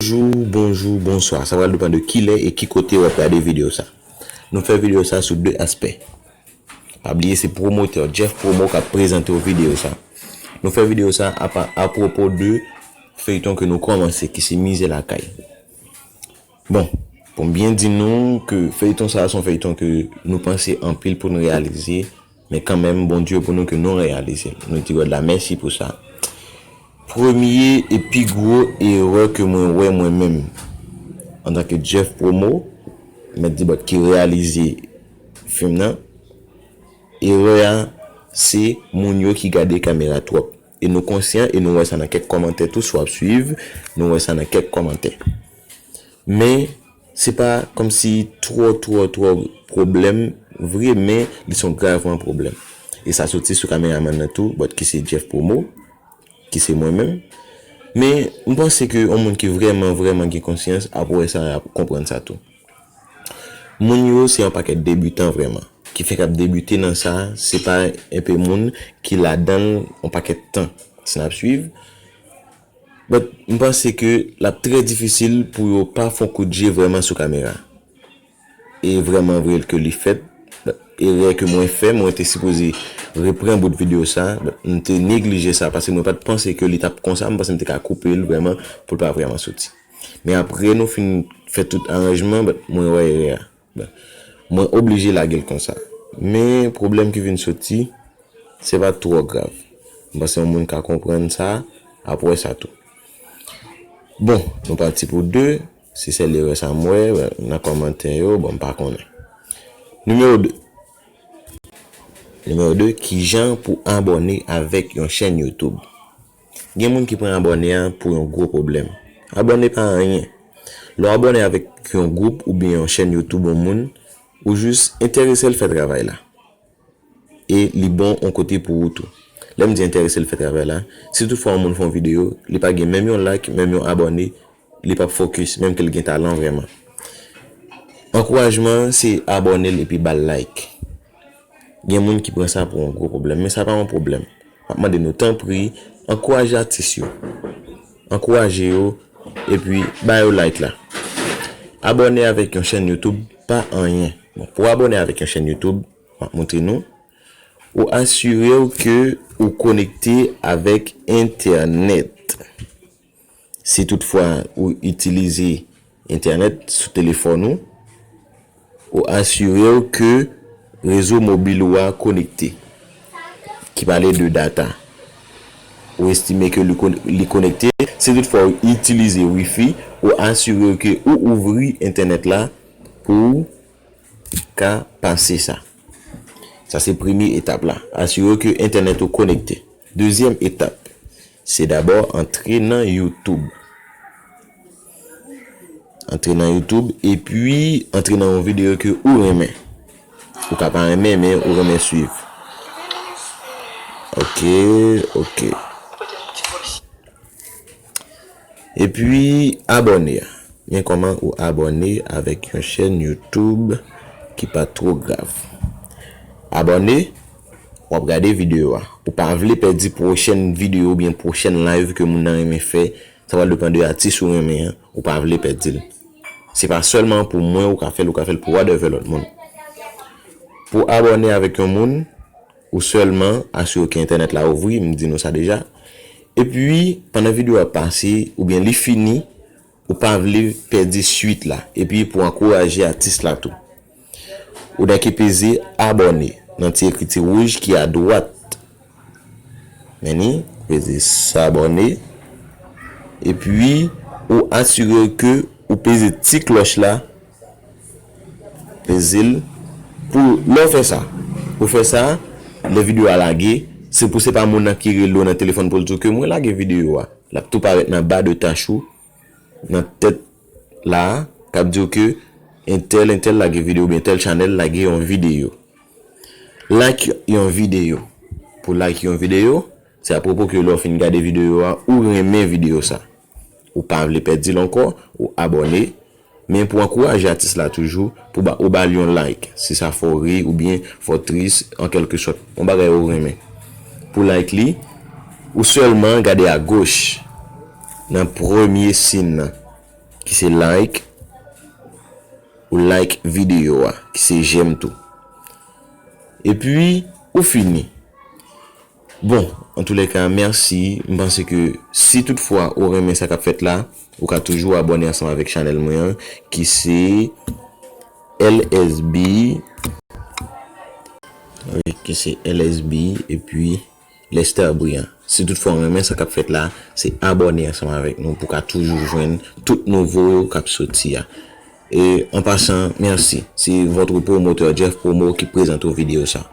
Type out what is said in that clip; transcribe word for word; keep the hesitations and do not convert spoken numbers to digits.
Bonjou, bonjou, bonswa. Sa pral depann de kilè e ki kote w ap gade videyo sa. Nou fè videyo sa sou de aspè. Pa bliye se pwomotè Jeff Promo k ap prezante w videyo sa. Nou fè videyo sa apa, apwopo de feyton ke nou kòmanse, ki se Mizè Lakay. Bon, pou m byen di nou ke feyton sa a se yon feyton ke nou panse anpil pou n reyalize, men kanmenm, Bondye pou nou ke nou reyalize l. Nou di God la mèsi pou sa. Premye e pi gwo erè ke mwen wè mwen menm, antanke Jeff Promo, Mèt Dibòt ki reyalize fim nan, erè a, se moun yo ki gade kamera twòp. E nou konsyan, e nou wè sa nan kèk kòmantè tou, si w ap swiv, nou wè sa nan kèk kòmantè. Men, se pa kòmsi twò, twò, twò pwoblèm vre, men li se yon gravman pwoblèm. E sa soti sou kameramann nan tou, Bòt ki se Jeff Promo, ki se mwen menm. Men, m panse ke yon moun ki vrèman, vrèman gen konsyans, ap wè sa, ap konprann sa tou. Moun yo se yon pakèt debitan vrèman. Ki fèk ap debite nan sa, se pa enpe moun ki ladan l yon pakèt tan. Si n ap swiv, but m panse ke l ap trè difisil pou yo pa fè yon kout je vrèman sou kamera. E vrèman vre ke li fèt, erè ke mwen fè, mwen te sipoze repran bout videyo sa, m te neglije sa, paske mwen pa t panse ke li t ap konsa, m panse m te ka koupe l vrèman, pou l pa vrèman soti. Men apre nou fin fè tout aranjman, but mwen wè erè a. Mwen oblije lage l konsa. Men pwoblèm ki vin soti, se pa twò grav. M panse yon moun ka konprann sa, ap wè sa tou. Bon, nou pati pou de, se sèl erè sa m wè nan kòmantè yo, bon, m pa konnen. Nimewo de. Nimewo de, kijan pou abòne avèk yon chèn YouTube? Gen moun ki pran abòne a pou yon gwo pwoblèm. Abòne pa anyen. Lè w abòne avèk yon gwoup oubyen yon chèn YouTube yon moun, ou jis enterese l fè travay la. E li bon yon kote pou ou tou. Lè m di enterese l fè travay la, si toutfwa yon moun fè yon videyo, li pa gen menm yon like, menm yon abòne, li p ap fokis, menm ke l gen talan vrèman. Ankourajman an, se abòne l epi ba l like. Gen moun ki pran sa pou yon gwo pwoblèm, men sa pa yon pwoblèm. M ap mande nou, tanpri, ankouraje atis yo. Ankouraje yo, epi ba yo like la. Abòne avèk yon chèn YouTube pa anyen. Bon, pou abòne avèk yon chèn YouTube, m ap montre nou. Ou asire w ke ou konekte avèk entènèt. Si toutfwa ou itilize entènèt sou telefòn ou, ou asire w ke rezo mobil ou a konekte, ki pale de data. Ou estime ke li kon-, li konekte. Si toutfwa ou itilize Wi-Fi, ou asire w ke ou ouvri entènèt la pou ou ka pase sa. Sa se premye etap la. Asire w ke entènèt ou konekte. Dezyèm etap, se dabò antre nan YouTube. Antre nan YouTube, epi antre nan yon videyo ke ou renmen. Ou ka pa renmen, men ou renmen swiv. Ok, ok. Epi, abòne a. Men kòman ou abòne avèk yon chèn YouTube ki pa twò grav. Abòne, w ap gade videyo a. Ou pa vle pèdi pwochèn videyo oubyen pwochèn live ke moun nan renmen fè. Sa pral depann de atis ou renmen an. Ou pa vle pèdi l. Se pa sèlman pou mwen ou ka fè l, ou ka fè l pou whatever lòt moun. Pou abòne avèk yon moun, ou sèlman asire ke entènèt la ouvri, m di nou sa deja. Epi, pandan videyo a pase, oubyen li fini, ou pa vle pèdi swit la. Epi, pou ankouraje atis la tou. Ou nèke peze abòne nan ti ekriti wouj ki adwat. Men ni, peze s'abonner. Epi, ou asire w ke ou peze ti klòch la. Peze l. Pou lè w fè sa, ou fè sa, lè videyo a lage, se pou se pa moun nan ki rele w nan telefòn pou l di w ke mwen lage videyo a. L ap tou parèt nan ba de tach ou, nan tèt la, k ap di w ke entèl, entèl lage videyo, oubyen tèl chanèl lage yon videyo. Like yon videyo. Pou like yon videyo, se apwopo ke lè w fin gade videyo a, ou renmen videyo sa. Ou pa vle pèdi l ankò, ou abòne. Men pou ankouraje atis la toujou, pou ba, ou ba l yon like. Si sa fè w ri oubyen fè w tris, an kèlkesòt, yon bagay ou renmen. Pou like li, ou sèlman gade agoch, nan premye sin nan. ki se like, ou like videyo a, ki se j'aime tou. Epi, ou fini. Bon, an tou lè ka, mèsi. M panse ke si toutfwa ou renmen sa k ap fèt la, ou ka toujou abòne ansanm avèk chanèl mwen an, ki se L S B, wi, ki se L S B, epi Lester Briand. Si toutfwa ou renmen sa k ap fèt la, se abòne ansanm avèk nou pou w ka toujou jwenn tout nouvo yo k ap soti a. E, an pasan, mèsi. Se votre promoteur Jeff Promo ki prezante w videyo sa.